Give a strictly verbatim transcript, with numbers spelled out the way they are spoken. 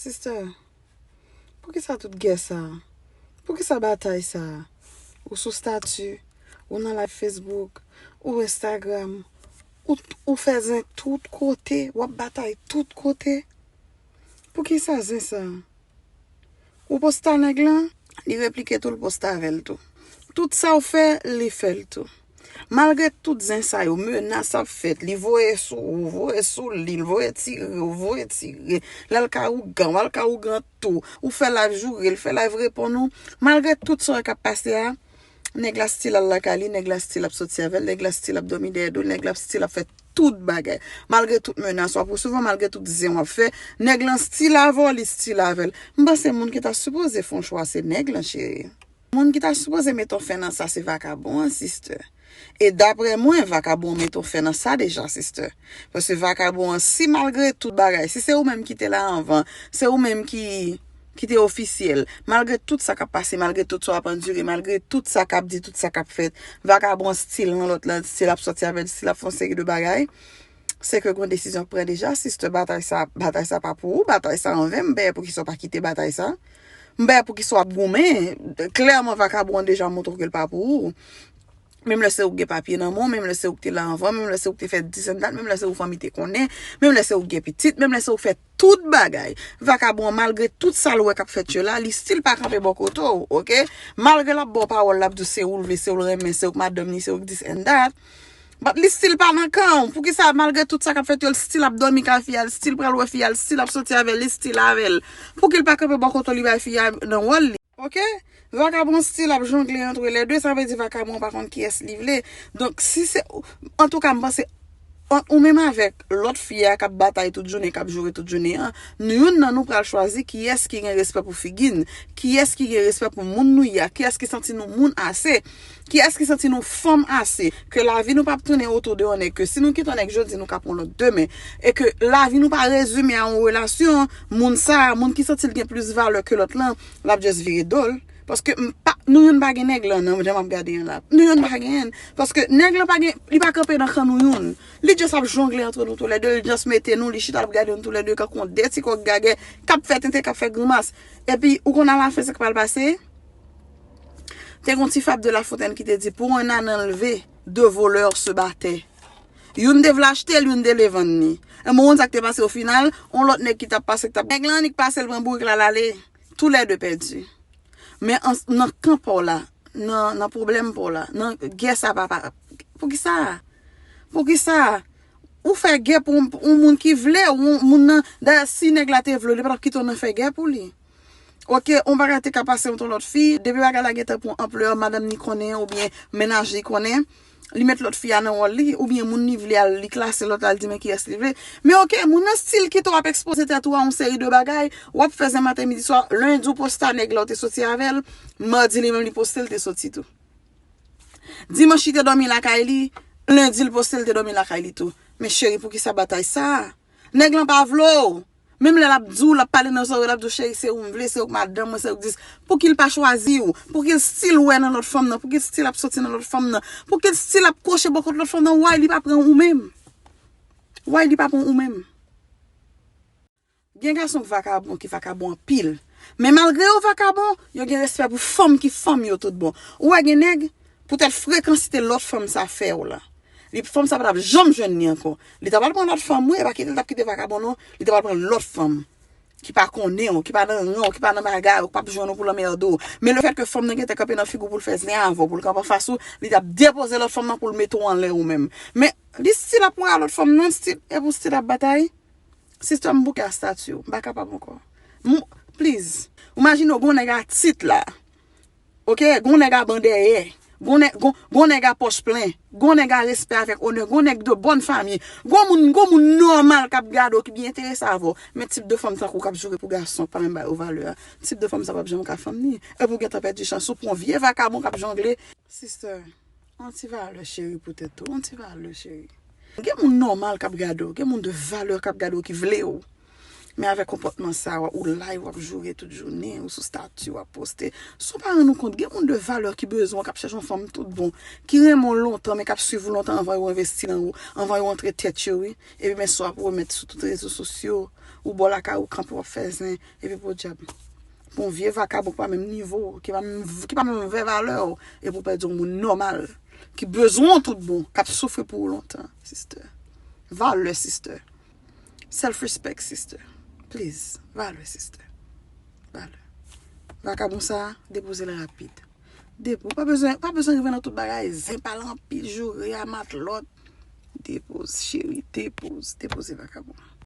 Sister, poukisa tout gè sa? Poukisa batay sa? Ou sou stati, ou nan live Facebook, ou Instagram, ou, ou fè zen tout kote, w ap batay tout kote. Poukisa zen sa? Ou posta nèg lan, li replike tou, l posta avè l tou. Tout sa w fè, li fè l tou. Malgre tout zen sa yo, menas ap fèt, li voye sou ou, voye sou li, l voye tire, ou voye tire. Lè l ka ougan, w al ka ougan tou. Ou fè live joure l, fè live reponn ou. Malgre tout sa k ap pase a, nèg la still al lakay li, nèg la still ap soti avè l, nèg la still ap dòmi dèyè do l, nèg la still ap fè tout bagay. Malgre tout menas w ap resevwa, malgre tout zen w ap fè, nèg lan still avè w, li still avè l. M panse moun ki ta sipoze fè yon chwa se nèg lan, cheri. Moun ki ta sipoze mete yon fen nan sa se vakabon an, sister. E daprè mwen, vakabon an mete yon fen nan sa deja, sister. Paske vakabon an, si malgre tout bagay, si se ou menm ki te la anvan, se ou menm ki, ki te ofisyèl, malgre tout sa k ap pase, malgre tout sa w ap andire, malgre tout sa k ap di, tout sa k ap fèt, vakabon an still nan lòt la, still ap sòti avè l, still ap fè yon seri de bagay. Se ke gen yon desizyon k pran deja, sister, batay sa, batay sa pa pou ou, batay sa anven, m pè poukisa w pa kite batay sa. M pè poukisa w ap goumen. Klèman, vakabon an deja montre w ke l pa pou ou. Menm lè se ou k gen papye nan men w, menm lè se ou k te la anvan, menm lè se ou k te fè this and that, menm lè se ou fanmi te konnen, menm lè se ou k gen pitit, menm lè se ou k fè tout bagay. Vakabon an, malgre tout sa l wè k ap fèt yo la, li still pa kanpe bò kote w, oke? Malgre l ap ba w pawòl, l ap di w se ou l vle, se ou l renmen, se ou k madanm li, se ou k this and that. But li still pa nan kan w. Poukisa, malgre tout sa k ap fèt yo, l still ap dòmi kay fi a, l still pral wè fi a, l still ap soti avè l, li still avè l? Pouki l pa kanpe bò kote w, li bay fi a nan wòl li? Oke? Vakabon still ap jongle antre lè de, sa vle di vakabon pa konn kiyès li vle. Donk, si se, antouka, m panse, ant ou menm avèk lòt fi a k ap batay tout jounen, k ap joure tout jounen an, nou youn nan nou pral chwazi kiyès ki gen respè pou figi n, kiyès ki gen respè pou moun nou ye a, kiyès ki santi nou moun ase, kiyès ki santi nou fanm ase, ke lavi nou p ap tounen otou de yon nèg, ke si nou kite yon nèg jodi, nou ka pran lòt demen, e ke lavi nou pa rezime a yon relasyon, moun sa a, moun ki santi l gen plis valè ke lòt lan, l ap just vire do l. Paske m pa, nou youn pa gen nèg lan nan jan m ap gade an la. Nou youn pa gen. Paske nèg lan pa gen, li pa kanpe nan kan nou youn. Li just ap jongle antre nou toulède, li just mete nou, li chita ap gade nou toulède kankou de ti kòk gagè k ap fè tenten, k ap fè grimas. Epi, ou konn alafen sa k pral pase? Te gen yon ti fab de La Fontaine ki te di, pour un âne enlevé, deux voleurs se battaient. Youn te vle achte l, youn te vle vann li. E mwen, sa k te pase o final, yon lòt nèg ki t ap pase, k t ap, nèg lan annik pase l pran bourik la, l ale. Toulède pèdi. Men an, nan kan pa w la, nan, nan pwoblèm pa w la, nan gè sa pa, pa, poukisa? Poukisa? Ou fè gè pou yon, yon moun ki vle w, yon moun nan, dayè, si nèg la te vle w, li pa t ap kite w nan fè gè pou li. Oke, yon bagay te ka pase ant yon lòt fi, depi bagay la gentan pran anplè, madanm li konnen, oubyen mennaj li konnen, li met lòt fi a nan wòl li, oubyen moun li vle a, li klase lòt la, li di men kiyès li vle. Men oke, moun nan still kite w ap ekspoze tèt ou a yon seri de bagay, w ap fè zen maten, midi, swa, lendi w poste a nèg la w te soti avè l, madi li menm li poste l te soti tou. Dimanch li te dòmi lakay li, lendi l poste l te dòmi lakay li tou. Men cheri, poukisa batay sa? Nèg lan pa vle w. Menm lè l ap di w, l ap pale nan zòrèy w, l ap di w, cheri, se ou m vle, se ou k madanm mwen, se ou k this. Pouki l pa chwazi w? Pouki l still wè nan lòt fanm nan? Pouki l still ap soti nan lòt fanm nan? Pouki l still ap kwoche bò kot lòt fanm nan? Why li pa pran ou menm? Why li pa pran ou menm? Gen gason k vakabon, ki vakabon anpil. Men malgre yo vakabon, yo gen respè pou fanm ki fanm yo tout bon. Ou wè gen nèg, poutèt frekansite lòt fanm sa fè w la. Li, fanm sa pa t ap janm jwenn li ankò. Li ta pral pran lòt fanm, wi, e pa kite l t ap kite vakabon non. Li ta pral pran lòt fanm ki pa konnen w, ki pa nan ran w, ki pa nan bagay w, k p ap jwenn w pou l anmède w. Men lefètke fanm nan gentan kanpe nan figi w pou l fè zen avè w, pou l kanpe anfas ou, li t ap depoze lòt fanm nan pou l mete w anlè ou menm. Men li still ap wè lòt fanm nan, still, epi w still ap batay. Sister, m bouke a stati w. M pa kapab ankò. M, please. Imajine w, gon nèg a tit la. Oke? Gon nèg a ban dèyè. Gon nèg, gon, gon nèg a pòch plen. Gon nèg a respè avèk onè. Gon nèg de bòn fanmi. Gon moun, gon moun nòmal k ap gade w, ki byen enterese avè w. Men tip de fanm tankou w k ap joure pou gason, pa menm ba yo valè a. Tip de fanm sa p ap janm ka fanm ni. Epi w gentan pèdi chans ou pou yon vye vakabon k ap jongle. Sister. Yon ti valè cheri pou tèt ou, yon ti valè cheri. Gen moun nòmal k ap gade w, gen moun de valè k ap gade w ki vle w. Men avèk konpòtman sa, w ap, ou live, w ap joure tout jounen, ou sou stati, w ap poste. San w pa rann ou kont, gen moun de valè ki bezwen w, k ap chèche yon fanm tout bon, ki renmen w lontan, men k ap swiv ou lontan anvan yo envesti nan ou, anvan yo antre tèt yo, wi. Epi men sa w ap remèt sou tout rezo sosyo, Ou bò lakay ou kanpe w ap fè zen, epi podyab. Pou yon vye vakabon ki pa menm nivo w, ki pa menm, ki pa menm vè valè w, epi w pèdi yon moun nòmal, ki bezwen w tout bon, k ap soufri pou ou lontan, sister. Valè, sister. Self respect, sister. Please, valè, sister. Valè. Vakabon sa, depoze l rapid. Depo, pa bezwen, pa bezwen rive nan tout bagay. Zen pale anpil, joure a matlòt. Depoze, cheri, depoze, depoze vakabon.